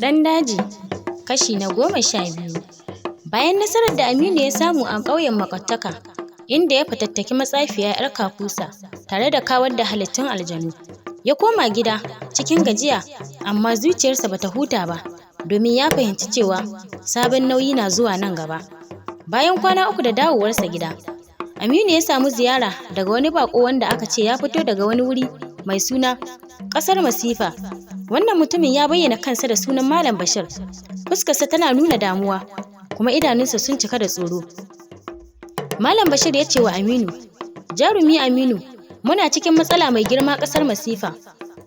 Ɗan daji kashi na 12. Bayan nasarar da Aminu ya samu a ƙauyen maƙwabtaka, inda ya fatattaki matsafiya 'yar kakusa tare da kawar da halittun aljanu, ya koma gida cikin gajiya, amma zuciyarsa bata huta ba, domin ya fahimci cewa sabon nauyi na zuwa nan gaba. Bayan kwana 3 da dawowarsa gida, Aminu ya samu ziyara daga wani baƙo wanda aka ce ya fito daga wani wuri mai suna Ƙasar Masifa. Wannan mutumin ya bayyana kansa da sunan Malam Bashir. Fuskarsa tana nuna damuwa, kuma idanunsa sun cika da tsoro. Malam Bashir ya ce wa Aminu, "Jarumi Aminu, muna cikin matsala mai girma ƙasar Masifa.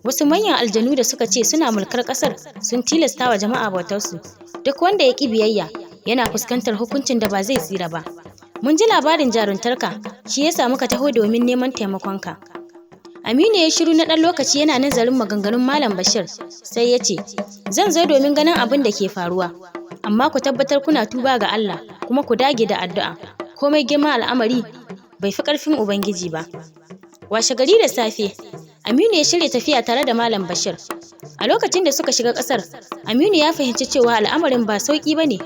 Wasu manyan aljanu da suka ce suna mulkar ƙasar sun tilasta wa jama'a bautarsu. Duk wanda ya ƙi biyayya yana fuskantar hukuncin da ba zai tsira ba. Mun ji labarin jaruntarka, shi ya sa muka taho domin neman taimakonka." Aminu ya shiru na ɗan lokaci yana nazarin maganganun Malam Bashir, sai ya ce, "Zan zo domin ganin abin da ke faruwa, amma ku tabbatar kuna tuba ga Allah kuma ku dage da addu'a. Komai girman al'amari bai fi ƙarfin Ubangiji ba." Washe gari da safe, Aminu ya shirya tafiya tare da Malam Bashir. A lokacin da suka shiga ƙasar, Aminu ya fahimci cewa al'amarin ba sauƙi ba ne.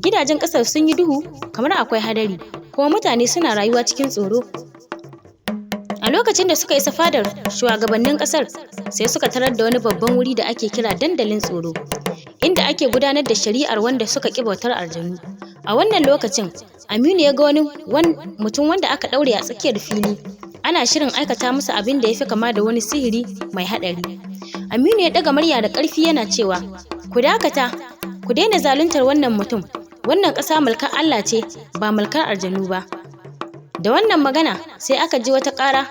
Gidajen ƙasar sun yi duhu kamar akwai hadari, kuma mutane suna rayuwa cikin tsoro. A lokacin da suka isa fadar shugabannin ƙasar, sai suka tarar da wani babban wuri da ake kira dandalin tsoro, inda ake gudanar da shari'ar wanda suka ƙi bautar aljanu. A wannan lokacin, Aminu ya ga wani mutum wanda aka ɗaure a tsakiyar fili, ana shirin aikata masa abin da ya fi kama da wani sihiri mai haɗari. Aminu ya ɗaga murya da ƙarfi yana cewa, "Ku dakata, ku daina zaluntar wannan mutum, wannan ƙasa mulkar Allah ce ba mulkar aljanu ba." Da wannan magana sai aka ji wata ƙara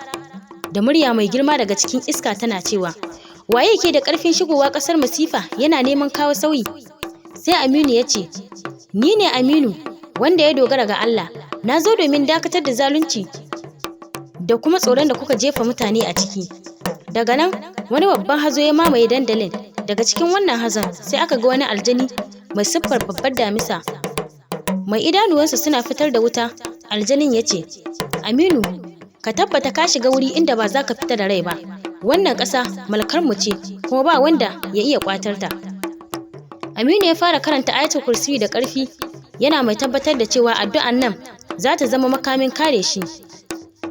da murya mai girma daga cikin iska tana cewa, "Waye ke da ƙarfin shigowa ƙasar Masifa yana neman kawo sauyi?" Sai Aminu ya ce, "Ni ne Aminu, wanda ya dogara ga Allah. Na zo domin dakatar da zalunci da kuma tsoron da kuka jefa mutane a ciki." Daga nan, wani babban hazo ya mamaye dandalin. Daga cikin wannan hazon sai aka ga wani aljani mai siffar babbar damisa, mai idanuwansa suna fitar da wuta. Aljanin ya ce, "Aminu, ka tabbata ka shiga wuri inda ba za ka fita da rai ba. Wannan ƙasa mulkarmu ce, kuma ba wanda ya iya ƙwatar ta." Aminu ya fara karanta Ayatul Kursiyu da ƙarfi, yana mai tabbatar da cewa addu'an nan za ta zama makamin kare shi.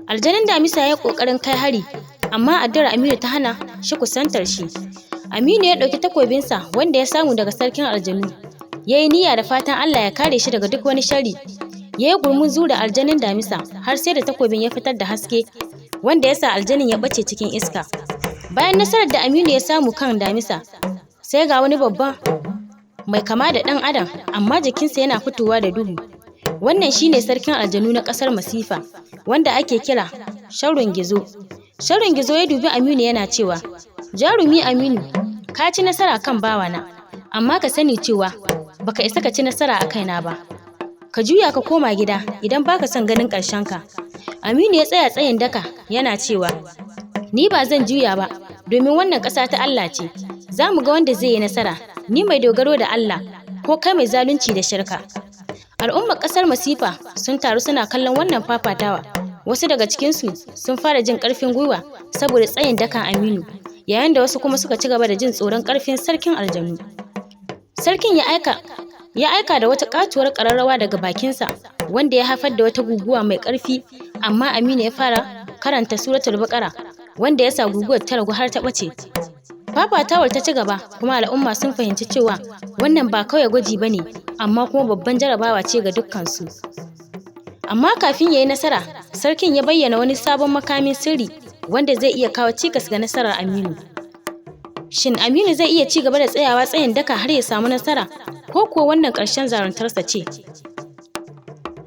Aljanin damisa ya yi ƙoƙarin kai hari, amma addu'ar Aminu ta hana shi kusantar shi. Aminu ya ɗauki takobinsa wanda ya samu daga sarkin aljanu, ya yi niyya da fatan Allah ya kare shi daga duk wani sharri. Ya yi gurmuzu da aljanin damisa har sai da takobin ya fitar da haske wanda ya sa aljanin ya ɓace cikin iska. Bayan nasarar da Aminu ya samu kan damisa, sai ga wani babba mai kama da ɗan adam amma jikinsa yana fitowa da duhu. Wannan shine sarkin aljanu na ƙasar Masifa, wanda ake kira Sharrun Gizo. Sharrun Gizo ya dubi Aminu yana cewa, "Jarumi Aminu, ka ci nasara kan bawana, amma ka sani cewa baka isa ka ci nasara a kaina ba. Ka juya ka koma gida idan baka son ganin ƙarshenka." Aminu ya tsaya tsayin daka yana cewa, "Ni ba zan juya ba, domin wannan ƙasa ta Allah ce. Za mu ga wanda zai yi nasara, ni mai dogaro da Allah ko kai mai zalunci da shirka." Al'ummar ƙasar Masifa sun taru suna kallon wannan fafatawa. Wasu daga cikinsu sun fara jin ƙarfin gwiwa saboda tsayin dakan Aminu, yayin da wasu kuma suka ci gaba da jin tsoron ƙarfin sarkin aljanu. Sarkin ya aika da wata katuwar ƙararrawa daga bakinsa wanda ya haifar da wata guguwa mai ƙarfi, amma Aminu ya fara karanta Suratul Baƙara wanda ya sa guguwar ta ragu har ta ɓace. Fafatawar ta ci gaba, kuma al'umma sun fahimci cewa wannan ba kawai gwaji ba ne, amma kuma babban jarabawa ce ga dukkansu. Amma kafin ya yi nasara, sarkin ya bayyana wani sabon makamin sirri wanda zai iya kawo cikas ga nasarar Aminu. Shin Aminu zai iya ci gaba da tsayawa tsayin daka har ya samu nasara, ko kuwa wannan ƙarshen jaruntarsa ce?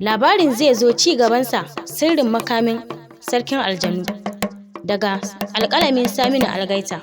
Labarin zai zo ci gabansa, Sirrin Makamin Sarkin Aljanu, daga alƙalamin Saminu Algaita.